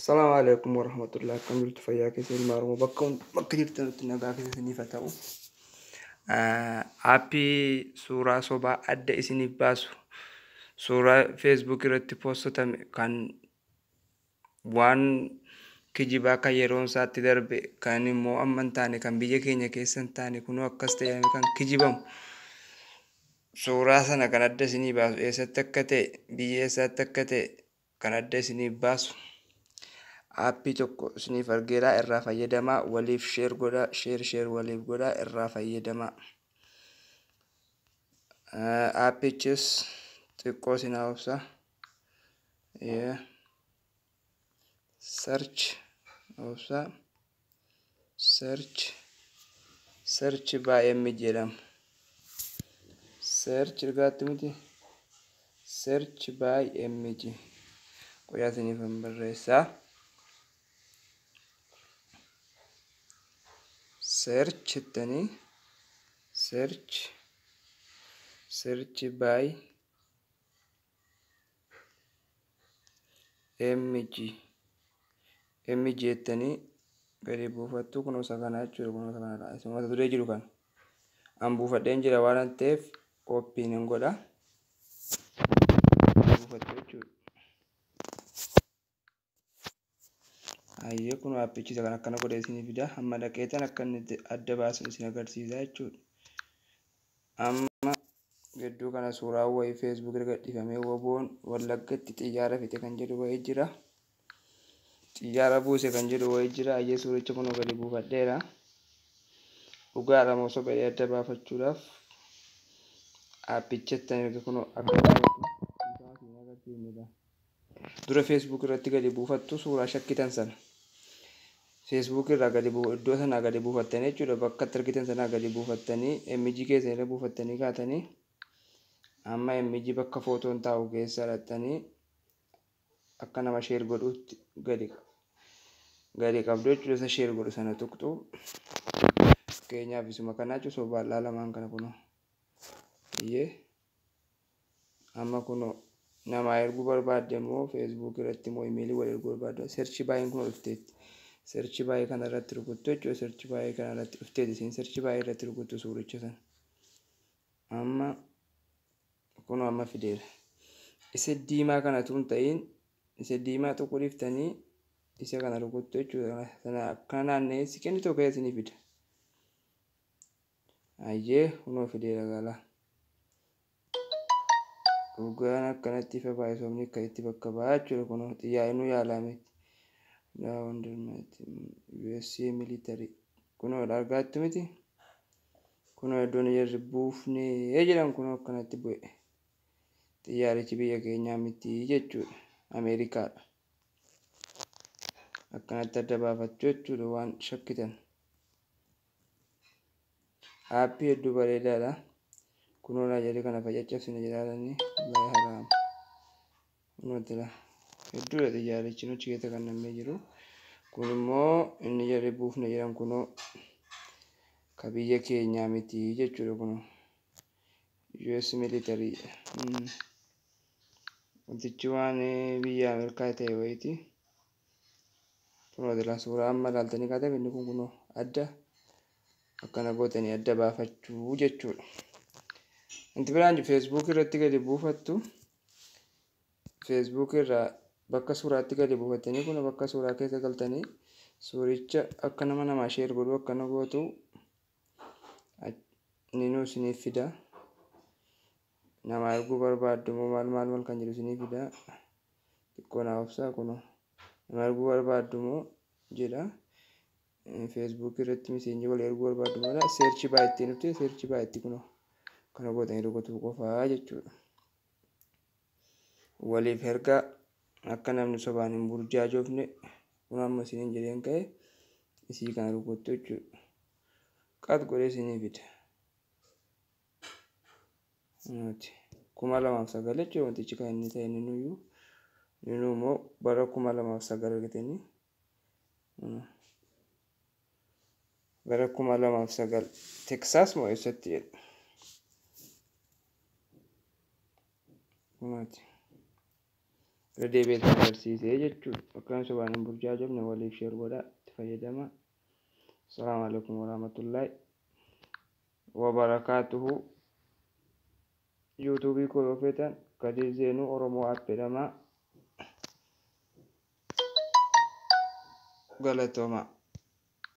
Assalamu alaikum warahmatullahi. Akkam jirtu? Fayyaa keessa? Ilma Oromoo bakka jirtanitti nagaa keessa isiniif haa ta'u. Aappii suuraa sobaa adda isiniif baasu, suuraa Facebook irratti poostotame kan waan kijibaa, kan yeroon isaatti darbe, kan immoo amma hin taane, kan biyya keenya keessa hin taane, kunoo akkas ta'e kan kijibamu, suuraa sana kan adda isinii baasu, eessatti akka ta'e, biyya eessaatti akka ta'e kan adda isiniif baasu aappii tokko isiniif argeeraa. Irraa fayyadamaa, waliif share godhaa, share share waliif godhaa, irraa fayyadamaa. Aappichis xiqqoo isin haa obsa. Search obsa, search by image jedhama. Search ergaatti miti, search by image qoyaa isiniif hin barreessaa. Search jettanii search by image, image jettanii gadi buufattu. Kunuunsa kana jechuudha, kunuunsa kanadha. Isin mata duree jiru kana an buufadheen jira waan ta'eef open hin godha, buufattu jechuudha. Hayyee, kun aappichi isa kan akkana godhee isinii fida. Amma dhaqeetan akka inni adda baasu isin agarsiisa jechuudha. Amma gidduu kana suuraan wayii Facebook irra gadhiifamee, WBOn Wallaggatti xiyyaara fixe kan jedhu wayii jira. Xiyyaara buuse kan jedhu wayii jira. Hayyee, suuricha kun gadi buufadheera. Dhugaadha moo soba adda baafachuudhaaf aappicha itti kun akka agarsiifnedha. Dura Facebook irratti gadi buufattu suuraa shakkitan sana. Facebook irraa gadi iddoo sanaa gadi buufattanii jechuudha. Bakka itti argitan sanaa gadi buufattanii, image keessa irra buufattanii kaatanii, amma image bakka footoon taa'u keessa dhaqxanii akka nama share godhuutti gadi gadi qabdu jechuudha. Isa share godhu sana tuqxu. Fakkeenyaaf isuma kanaa jechuudha, sobaallaa lamaan kana kunoo. Iyyee, amma kunoo namaa erguu barbaadde immoo Facebook irratti immoo imeelii wal erguu barbaadde, search by'n kun dhufteetti. Search by kana irratti rukuttu jechuudha. Search by kana irratti dhufteetti, isin search by irratti rukuttu suuricha sana. Amma kunoo amma fideera. Isa diimaa kanatu hin ta'in, isa diimaa tokko dhiiftanii isa kana rukuttu jechuudha. Sana akkana naanna'ee si kenni tokko isinii fida. Hayyee, kunoo fideera galaa. Dhugaan akkanatti ifa baay'ee, sobni akka itti bakka ba'a jechuudha. Kunoo xiyyaa'inuu yaalaa miti. USA military kunoo argaattu miti. Kunoo iddoon jarri buufnee jedhan kunoo akkanatti bu'e. Xiyyaarichi biyya keenyaa miti jechuudha. Ameerikaadha. Akkanatti adda baafachuu jechuudha waan shakkitan. Aappii hedduu bareedaadha. Kunoo laa, jarri kana facaccabsine jedhaadhani. Wallahi haraam. Kunoo tila hedduudha xiyyaarichi nuchi keessa kan nam'ee jiru. Kun immoo inni jarri buufne jedhan kunoo ka biyya keenyaa miti jechuudha kunoo. US military. Wantichi waan biyya Ameerikaa ta'e wayiiti. Kunoo tila suuraa amma ilaaltanii kaatan inni kun kunoo adda akkana gootanii adda baafachuu jechuudha. Wanti biraan Facebook irratti gadi buufattu. Facebook irraa bakka suuraatti gadi buufattanii, kun bakka suuraa keessa galtanii suuricha akka nama namaa share godhu akkana gootu, inni nuu isiniif fida. Nama erguu barbaaddu immoo maal maal maal kan jedhu isinii fida. Xiqqoo naa obsaa, kunoo nama erguu barbaaddu immoo jedha. Facebook irratti message wal erguu barbaaddu mala search by ittiin dhufte, search by itti kunoo kana gootanii rukutuu qofaa jechuudha. Waliif ergaa akka namni sobaan hin burjaajofne, kun amma isiniin jedheen ka'e, isii kana rukuttu jechuudha. Qat godhee isinii fida. 2009 jechuudha wantichi kan inni ta'e, inni nuyyuu inni immoo bara 2009 argatanii, bara 2009 Teksaas moo eessatti jedhu. Kunooti. Irra deebi'ee isin agarsiisee jechuudha. Akkaan sobaan hin burjaajofne waliif share godhaa, itti fayyadamaa. Assalaamu alaikum warahmatullaahi wabarakaatuhu. Yuutuubii koo yoo feetan Kadir Zeenuu Oromoo App jedhama. Galatooma.